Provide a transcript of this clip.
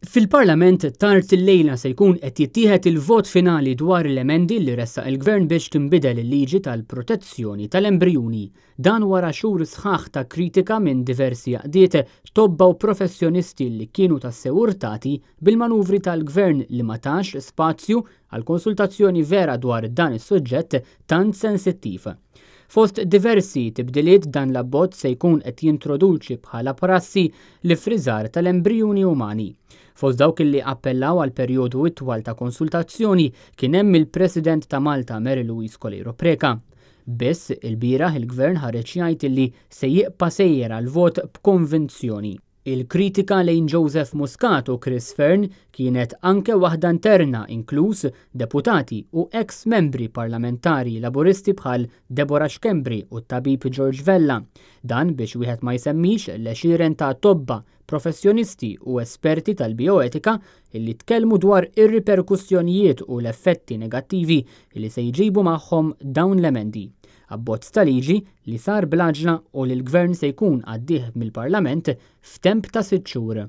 Fil-Parlament tard illejla se jkun qed jittieħed il-vot finali dwar l-emendi li ressaq il-Gvern biex tinbidel il-liġi tal-protezzjoni tal-embrijuni. Dan wara xhur sħaħ ta' kritika minn diversi għaqdiet, tobba u professjonisti li kienu tassew urtati bil-manuvri tal-Gvern li ma tax spazju għal konsultazzjoni vera dwar dan is-suġġett tant sensittiv. Fost diversi tibdiliet dan l-abbozz se jkun qed jintroduċi bħala prassi l-iffriżar tal-embrijuni umani. Fost dawk li appellaw għal perjodu itwal ta' konsultazzjoni kien hemm il-President ta' Malta Mary Louise Coleiro Preca. Biss ilbieraħ il-Gvern ħareġ jgħid li se jibqa' sejjer għal vot b'konvinzjoni. Il-kritika lejn Joseph Muscat u Chris Fearne kienet anke waħda interna inkluż deputati u ex membri parlamentari Laburisti bħal Deborah Schembri u t-tabib George Vella. Dan biex wieħed ma jsemmix l-għexieren ta' tobba, professjonisti u esperti tal-bioetika illi tkellmu dwar ir-riperkussjonijiet u l-effetti negattivi li se jġibu magħhom dawn l-emendi. Abbozz ta' liġi li sar bl-għaġla u li l-Gvern se jkun għaddih mill-Parlament f'temp ta' 6 xhur.